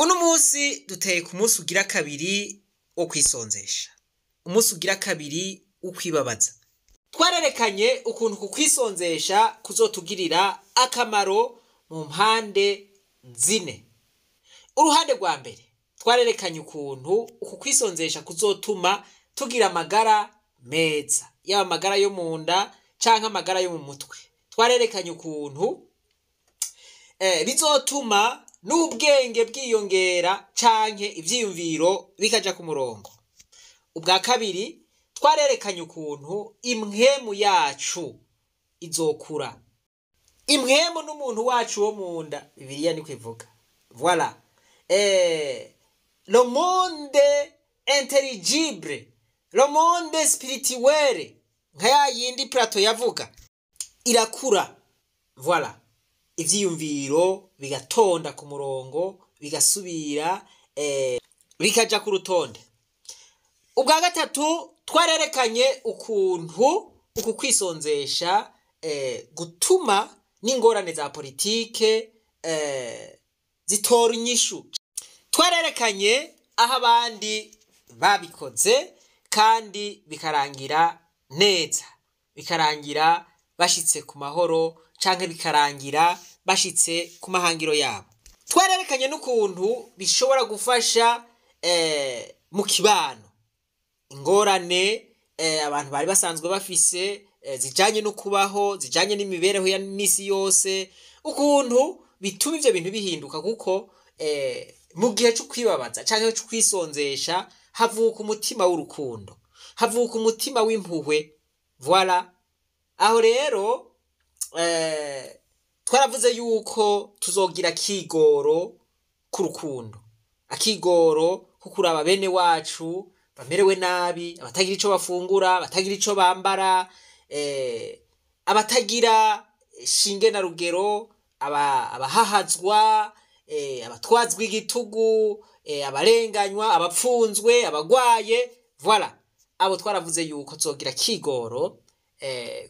Uno munsi duteye ku munsi ugira kabiri wo kwisonzesha, umunsi ugira kabiri wo kwibabaza. Twarerekanye ukuntu ku kwisonzesha kuzotugirira akamaro mu mpande zine. Uruhande rwa mbere, twarerekanye ukuntu uku kwisonzesha kuzotuma tugira amagara meza, yaba amagara yo mu nda canke amagara yo mu mutwe. Twarerekanye ukuntu bizotuma n'ubwenge bwiyongera canke ivyiyumviro bikaja ku murongo. Ubwa kabiri, twarerekanye ukuntu impwemu yacu izokura. Impwemu n'umuntu wacu wo mu nda, Bibiliya niko ivuga. Voilà. Le monde intelligible, le monde spirituel, nka ya yindi Plato yavuga, irakura. Voilà. Ivyiyumviro bigatonda ku murongo, bigasubira, bikaja ku rutonde. Ubwa gatatu, twarerekanye ukuntu uku kwisonzesha gutuma n'ingorane za politike zitora inyishu. Twarerekanye aho abandi babikoze kandi bikarangira neza, bikarangira bashitse ku mahoro canke bikarangira bashitse ku mahangiro yabo. Twarerekanye n'ukuntu bishobora gufasha mu kibano, ingorane abantu bari basanzwe bafise zijanye no kubaho, zijanye n'imibereho ya misi yose, ukuntu bituma ivyo bintu bihinduka, kuko mu gihe co kwibabaza canke co kwisonzesha havuka umutima w'urukundo, havuka umutima w'impuhwe. Voilà. Aho rero twaravuze yuko tuzogira akigoro k'urukundo, akigoro ko kuraba bene wacu bamerewe nabi, abatagira ico bafungura, abatagira ico bambara, abatagira shinge na rugero, abahahazwa, abatwazwa igitugu, abarenganywa, abapfunzwe, abagwaye. Voilà. Abo twaravuze yuko tuzogira akigoro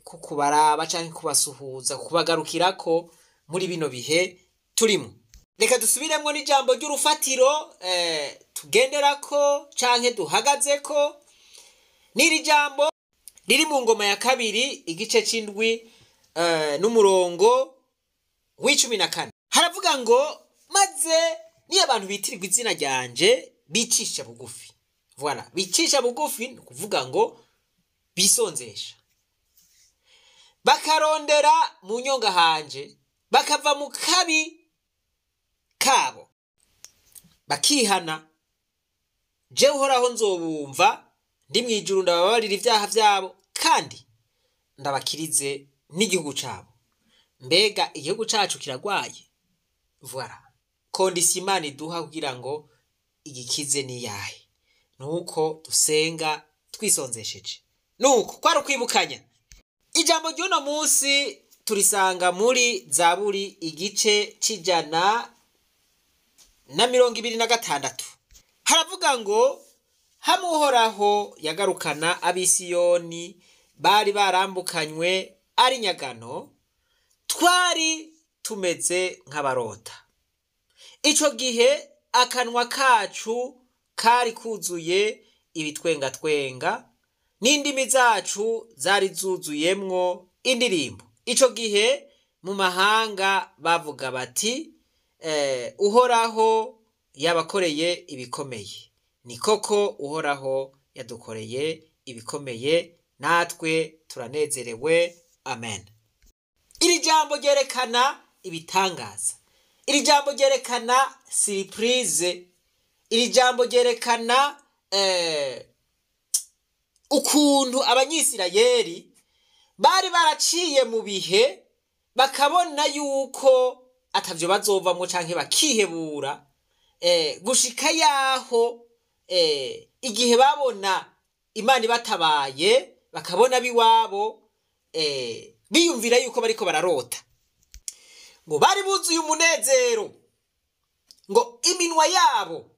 ko kubaraba canke kubasuhuza, kubagarukirako muri bino bihe turimo. Reka dusubiremwo n'ijambo ry'urufatiro tugenderako canke duhagazeko. N'iri jambo riri mu Ngoma ya Kabiri, igice c'indwi n'umurongo w'14. Haravuga ngo: "Maze niyo abantu bitirirwa izina ryanje bicisha bugufi." Voilà, bicisha bugufi ni ukuvuga ngo bisonzesha, bakarondera mu nyonga hanje, bakava mu kabi kabo, bakihana, jewe Uhoraho nzobumva ndi mw'ijuru, ndababarira ivyaha vyabo kandi ndabakirize n'igihugu cabo. Mbega igihugu cacu kiragwaye? Voilà. Condition Imana iduha kugira ngo igikize ni yahe? Nuko dusenga twisonzesheje. Nuko kwari ukwibukanya. Ijambo ry'uno munsi turisanga muri Zaburi, igice c'126. Haravuga ngo: "Hamwe Uhoraho yagarukana ab'Isiyoni bari barambukanywe ari nyagano, twari tumeze nk'abarota. Ico gihe akanwa kacu kari kuzuye ibitwengatwenga, n'indimi zacu zari zuzuyemwo indirimbo. Ico gihe mu mahanga bavuga bati: 'Uhoraho yabakoreye ibikomeye.' Ni koko, Uhoraho yadukoreye ibikomeye, natwe turanezerewe. Amen." Iri jambo ryerekana ibitangaza, iri jambo ryerekana surprise, iri jambo ryerekana ukuntu Abanyisirayeli bari baraciye mu bihe, bakabona yuko atavyo bazovamwo canke bakihebura, gushika yaho igihe babona Imana ibatabaye, bakabona biwabo, biyumvira yuko bariko bararota. Ngo bari buzuye umunezero, ngo iminwa yabo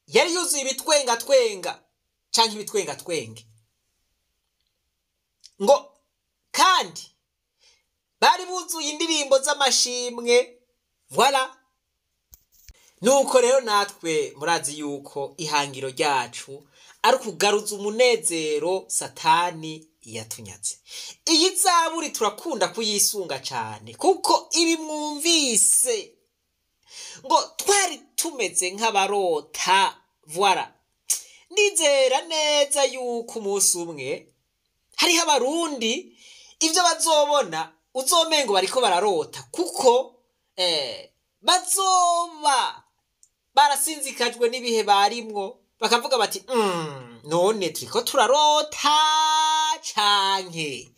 yari yuzuye ibitwengatwenga canke ibitwengatwenge, ngo kandi bari buzuye indirimbo z'amashimwe. Voilà. Nuko rero natwe murazi yuko ihangiro ryacu ari ukugaruza umunezero Satani yatunyaze. Iyi zaburi turakunda kuyisunga cyane, kuko ibi mwumvise ngo twari tumeze nk'abarota. Voilà, ndizera neza yuko umunsi umwe hariho Abarundi ibyo bazobona uzomengo bariko bararota, kuko bazoba barasinzikajwe n'ibihe barimwo, bakavuga bati none turiko turarota canke?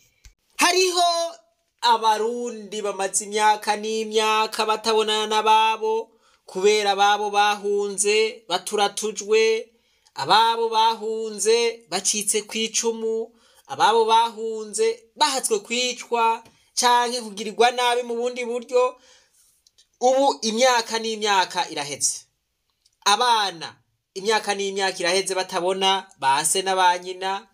Hariho Abarundi bamaze imyaka n'imyaka batabonana n'ababo, kubera ababo bahunze baturatujwe, ababo bahunze bacitse kw'icumu, ababo bahunze bahatswe kwicwa canke kugirirwa nabi mu bundi buryo. Ubu imyaka n'imyaka iraheze, abana imyaka n'imyaka iraheze batabona base na ba nyina,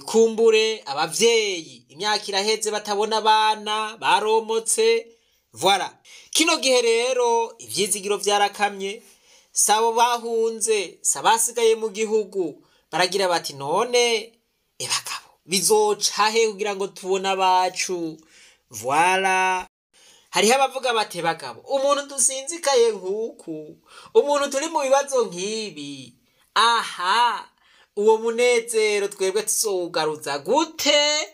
kumbure abavyeyi imyaka iraheze batabona abana baromotse. Voilà, kino gihe rero ivyizigiro vyarakamye, sabo bahunze sabasigaye mu gihugu baragira bati none ebagabo bizoca he kugira ngo tubone abacu? Voilà, hariho abavuga bati bagabo, umuntu dusinzikaye nk'uku, umuntu turi mu bibazo nk'ibi, aha uwo munezero twebwe tuzowugaruza gute?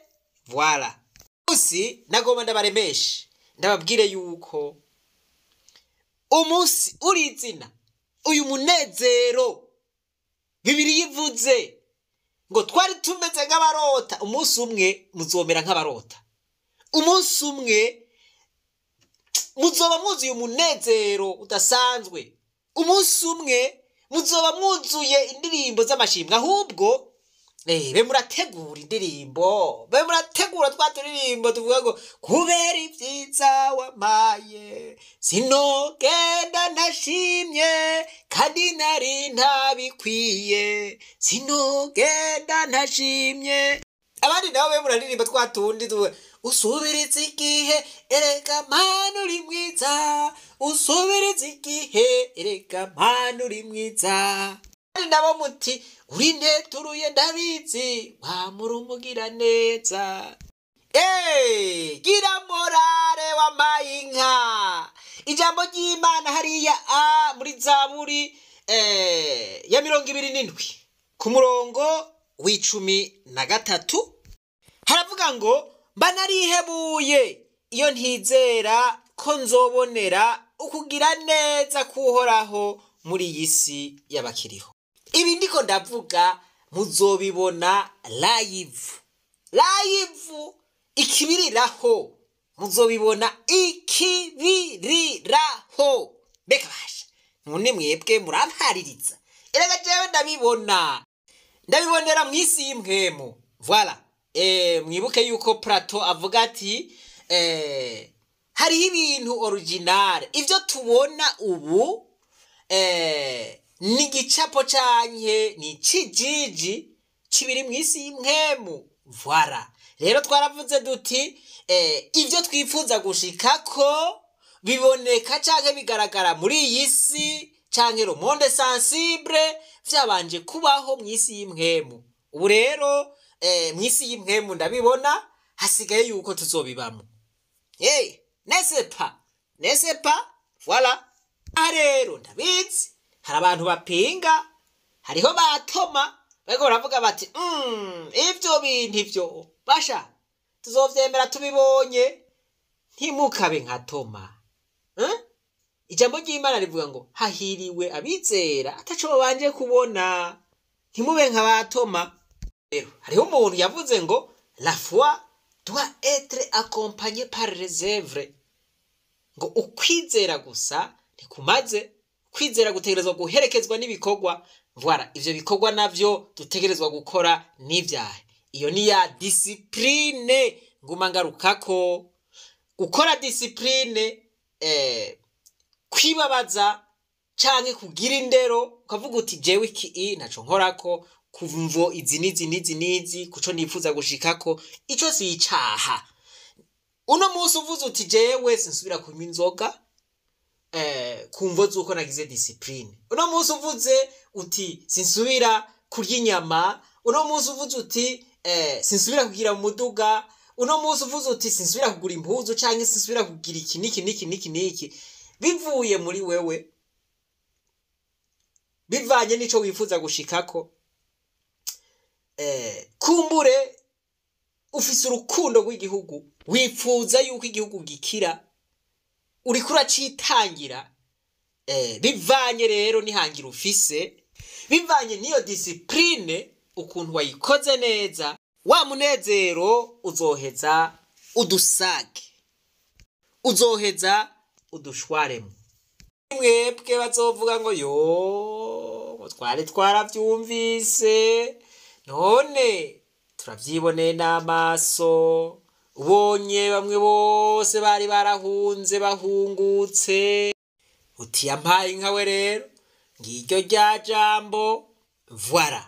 Voilà, usi nagomba ndabaremeshe, ndababwire yuko umunsi uri izina uyu munezero Bibiri yivuze ngo twari tumeze nk'abarota, umunsi umwe muzomera nk'abarota, umunsi umwe muzoba mwuzuye umunezero udasanzwe, umunsi umwe muzoba mwuzuye indirimbo z'amashimwe. Ahubwo be murategura indirimbo, be murategura twa turirimbo tuvuga ngo kubera ibyiza wampaye sinogenda ntashimye, kandi nari ntabikwiye, sinogenda ntashimye. Abandi nabo be muraririmba twa tundi tuvuga usubiriza igihe erega mana uri mwiza, usubiriza igihe erega mana uri mwiza. Abandi nabo muti uri nteturuye ndabizi wamura umugira neza. Gira morale wampaye inka. Ijambo ry'Imana hariya a muri Zaburi ya 27 ku murongo w'13 haravuga ngo mba narihebuye iyo ntizera ko nzobonera ukugira neza kuhoraho muri iyi si y'abakiriho. Ibi ndiko ndavuga muzobibona live, live ikibiriraho, muzobibona ikibiriraho. Mbega basha none mwebwe murampaririza, erega jewe ndabibona, ndabibonera mw'isi y'impwemu. Voilà, mwibuke yuko Plato avuga ati hariho ibintu original, ivyo tubona ubu ni igicapo canke ni cijiji kibiri mw'isi y'impwemu. Voilà, rero twaravuze duti ivyo twifuza gushikako biboneka canke bigaragara muri iyi si canke le monde sensible vyabanje kubaho mw'isi y'impwemu. Ubu rero mw'isi y'impwemu ndabibona, hasigaye yuko tuzobibamo. Hey, n'est-ce pas? Voilà. Rero ndabizi hari abantu bapinga, hariho batoma bariko baravuga bati ivyo bintu ivyo basha tuzovyemera tubibonye. Ntimukabe nka Toma. Ijambo ry'Imana rivuga ngo hahiriwe abizera ataco babanje kubona. Ntimube nka batoma. Rero hariho umuntu yavuze ngo la foi doit être accompagnée par les œuvres, ngo ukwizera gusa ntikumaze, kwizera gutegerezwa guherekezwa n'ibikorwa. Voilà, ivyo bikorwa navyo dutegerezwa gukora n'ivyahe. Iyo ni ya discipline nguma ngarukako, gukora discipline, kwibabaza canke kugira indero, ukavuga uti jewe iki ntaco nkorako kumvo izi n'izi n'izi n'izi kuco nifuza gushikako, ico si icaha. Uno munsi uvuze uti jewe sinsubira kunywa inzoga, ku mvo z'uko nagize discipline. Uno munsi uvuze uti sinsubira kurya inyama, uno munsi uvuze uti sinsubira kugira mu muduga, uno munsi uvuze uti sinsubira kugura impuzu canke sinsubira kugira iki niki niki niki niki, bivuye muri wewe, bivanye n'ico wifuza gushikako. Kumbure ufise urukundo rw'igihugu, wifuza yuko igihugu gikira, uriko uracitangira. Bivanye rero n'ihangira ufise, bivanye n'iyo discipline ukuntu wayikoze neza, wa munezero uzoheza udusage, uzoheza udushwaremo. Mwebwe bazovuga ngo yo ngo twari twaravyumvise, none turavyiboneye n'amaso, ubonye bamwe bose bari barahunze bahungutse, uti yampaye inka we rero ngiryo rya jambo. Voilà,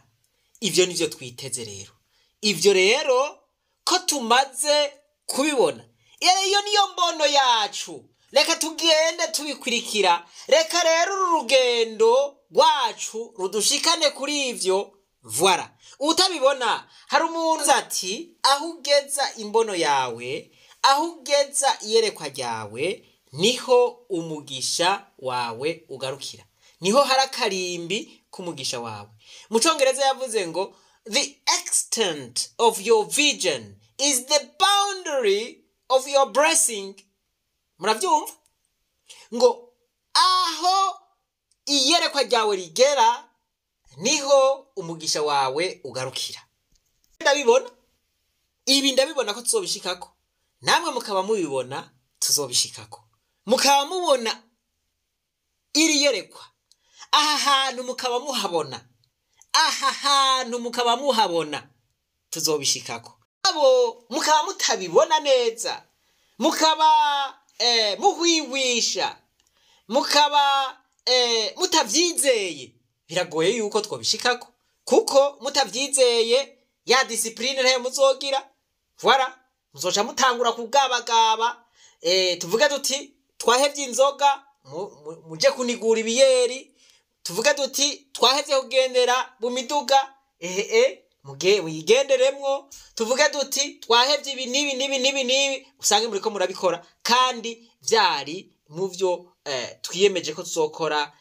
ivyo nivyo twiteze rero. Ivyo rero ko tumaze kubibona, iyo niyo mbono yacu, reka tugende tubikurikira. Reka rero uru rugendo rwacu rudushikane kuri ivyo. Voilà, utabibona, hari umuntu ati aho ugeza imbono yawe, aho ugeza iyerekwa ryawe, niho umugisha wawe ugarukira, niho hari akarimbi k'umugisha wawe. Mu Congereza yavuze ngo "The extent of your vision is the boundary of your blessing." Muravyumva ngo aho iyerekwa ryawe rigera niho umugisha wawe ugarukira. Ndabibona ibi, ndabibona ko tuzobishikako, namwe mukaba mubibona tuzobishikako, mukaba mubona iri yerekwa, aha hantu mukaba muhabona, aha hantu mukaba muhabona, tuzobishikako. Abo mukaba mutabibona neza, mukaba muhwiwisha, mukaba mutavyizeye, biragoye yuko twobishikako, kuko mutavyizeye ya discipline ntayo muzogira. Voilà, muzoca mutangura kugabagaba. Tuvuge duti twahevye inzoga, muje kunigura ibiyeri. Tuvuge duti twahevye kugendera mu miduga, ehe, muge muyigenderemwo. Tuvuge duti twahevye ibi n'ibi n'ibi n'ibi n'ibi, usange muriko murabikora kandi vyari mu vyo twiyemeje ko tuzokora,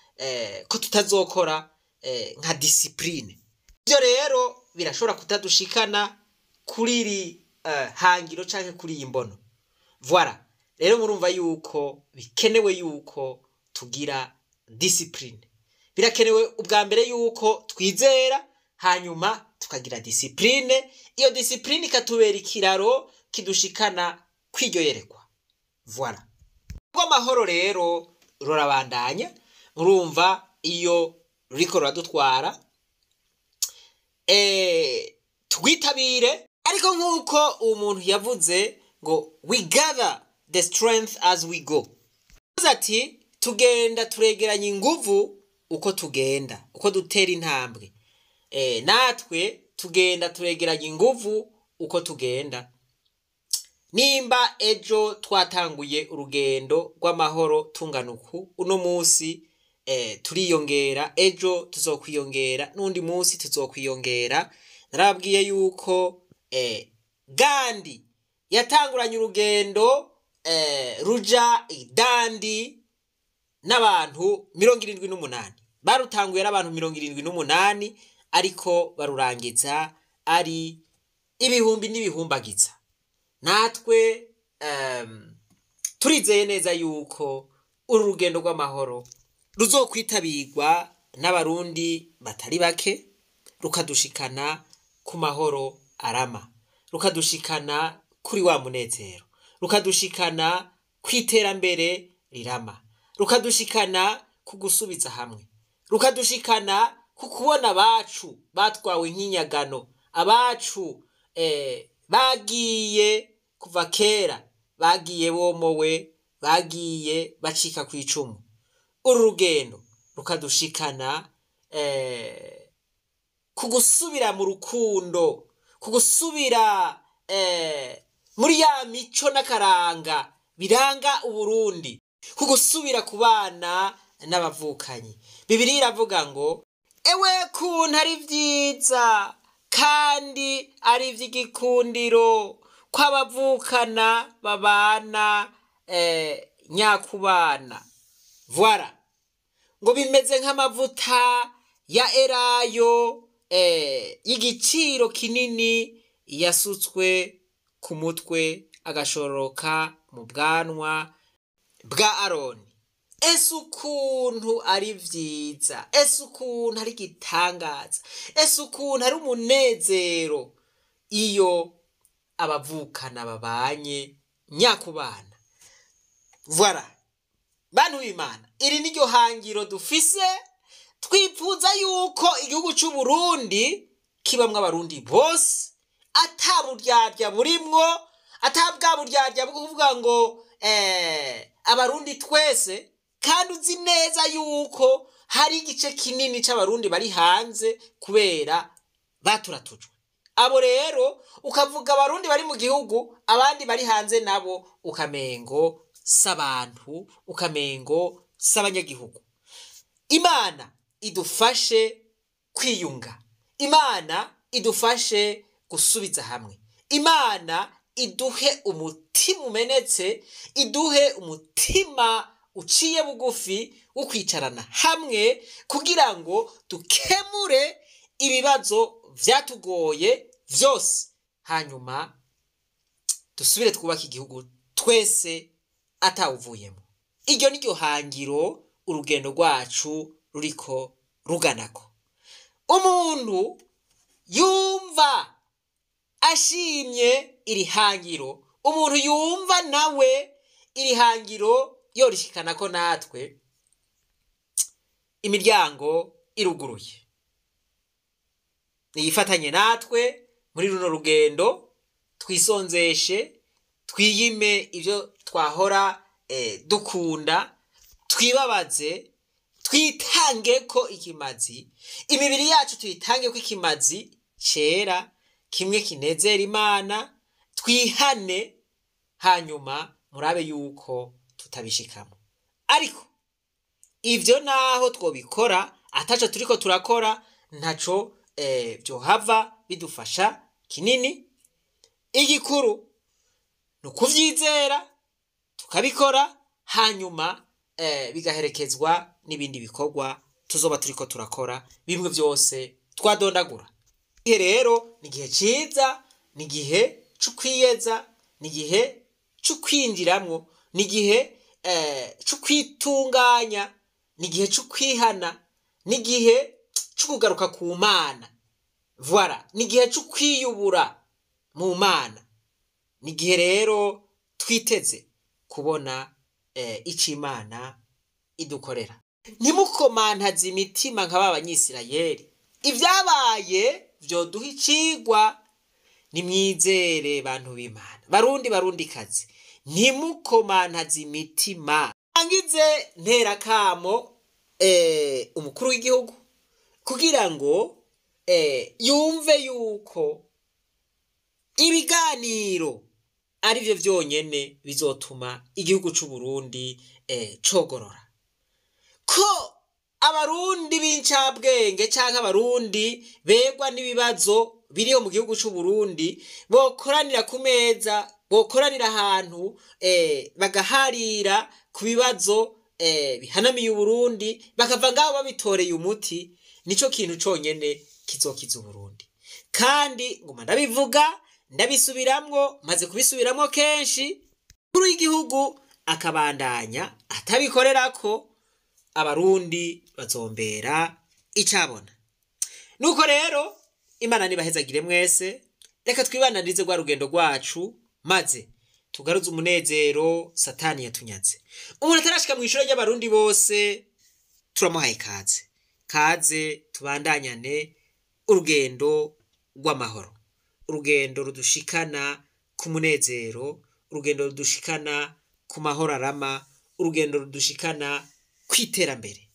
ko tutazokora, nka discipline. Ivyo rero birashobora kutadushikana kuri iri hangiro canke kuri iyi mbono. Voilà, rero murumva yuko bikenewe yuko tugira discipline. Birakenewe ubwa mbere yuko twizera, hanyuma tukagira discipline. Iyo discipline ikatubera ikiraro kidushikana kw'iryo yerekwa. Voilà, rw'amahoro rero rurabandanya, murumva iyo ruriko ruradutwara. Twitabire, ariko nk'uko uwo muntu yavuze ngo "We gather the strength as we go." Yavuze ati tugenda turegeranya inguvu uko tugenda, uko dutera intambwe. Natwe tugenda turegeranya inguvu uko tugenda. Nimba ejo twatanguye urugendo rw'amahoro tungana uku, uno munsi turiyongera, ejo tuzokwiyongera, n'undi munsi tuzokwiyongera. Narababwiye yuko Gandhi yatanguranye urugendo ruja Dandi n'abantu 78. Barutanguye ari abantu 78, ariko barurangiza ari ibihumbi n'ibihumbagiza. Natwe turizeye neza yuko uru rugendo rw'amahoro ruzokwitabirwa n'Abarundi batari bake, rukadushikana ku mahoro arama, rukadushikana kuri wa munezero, rukadushikana ku iterambere rirama, rukadushikana ku gusubiza hamwe, rukadushikana ku kubona abacu batwawe nk'inyagano, abacu bagiye kuva kera, bagiye bomowe, bagiye bacika ku icumu. Uru rugendo rukadushikana ku gusubira mu rukundo, ku gusubira muri ya mico n'akaranga biranga Uburundi, ku gusubira kubana. n'abavukanyi. Bibiliya iravuga ngo ewe kuntu ari vyiza kandi ari ivy'igikundiro ko abavukana babana nyakubana. Voilà. Ngo bimeze nk'amavuta ya elayo y'igiciro kinini yasutswe ku mutwe agashoroka mu bwanwa bwa Aroni. Ese ukuntu ari vyiza, ese ukuntu ari igitangaza, ese ukuntu ari umunezero iyo abavukana babanye nyakubana. Voilà. Bantu b'Imana, iri niryo hangiro dufise. Twipfuza yuko igihugu c'u Burundi kibamwo abarundi bose, ata buryarya burimwo, ata bwa buryarya bwo kuvuga ngo abarundi twese, kandi uzi neza yuko hari igice kinini c'abarundi bari hanze kubera baturatujwe. Abo rero ukavuga abarundi bari mu gihugu, abandi bari hanze nabo ukamengo s'abantu, ukamengo s'abanyagihugu. Imana idufashe kwiyunga, Imana idufashe gusubiza hamwe, Imana iduhe umutima umenetse, iduhe umutima uciye bugufi wo kwicarana hamwe kugira ngo dukemure ibibazo vyatugoye vyose, hanyuma dusubire twubake igihugu twese atawuvuyemo. Iryo niryo hangiro urugendo rwacu ruriko ruganako. Umuntu yumva ashimye iri hangiro, umuntu yumva nawe iri hangiro yorishikanako natwe, imiryango iruguruye. Niyifatanye natwe muri runo rugendo, twisonzeshe, twiyime ivyo twahora dukunda, twibabaze, twitangeko ikimazi, imibiri yacu tuyitangeko ikimazi cera kimwe kinezera Imana, twihane, hanyuma murabe yuko tutabishikamo. Ariko ivyo naho twobikora ataco turiko turakora, ntaco vyohava bidufasha kinini. Igikuru ni ukuvyizera tukabikora, hanyuma bigaherekezwa n'ibindi bikorwa tuzoba turiko turakora, bimwe vyose twadondagura. Igihe rero ni igihe ciza, ni igihe c'ukwiyeza, ni igihe c'ukwinjiramwo, ni igihe c'ukwitunganya, ni igihe c'ukwihana, ni igihe c'ukugaruka ku Mana. Voilà, ni igihe c'ukwiyubura mu Mana. Ni igihe rero twiteze kubona ico Imana idukorera. Ntimukomantaze imitima nka ba Banyisirayeli. Ivyabaye vyoduha icigwa. Nimwizere bantu b'Imana, Barundi barundikazi, ntimukomantaze imitima. Ngize ntera kamo umukuru w'igihugu kugira ngo yumve yuko ibiganiro ari byo vyonyene bizotuma igihugu c'u Burundi cogorora. Ko abarundi b'incabwenge canke abarundi begwa n'ibibazo biriho mu gihugu c'u Burundi bokoranira ku meza, bokoranira ahantu bagaharira ku bibazo bihanamiye Uburundi, bakava ngaho babitoreye umuti. Nico kintu conyene kizokiza Uburundi. Kandi nguma ndabivuga, ndabisubiramwo, maze kubisubiramwo kenshi, kuri w'igihugu akabandanya atabikorerako, abarundi bazombera icabona. Nuko rero Imana nibahezagire mwese, reka twibananize rwa rugendo rwacu, maze tugaruze umunezero Satani yatunyaze. Umuntu atarashika mw'ishure ry'abarundi bose turamuhaye kaze. Kaze tubandanyane urugendo rw'amahoro, urugendo rudushikana ku munezero, urugendo rudushikana ku mahoro arama, urugendo rudushikana kw'iterambere.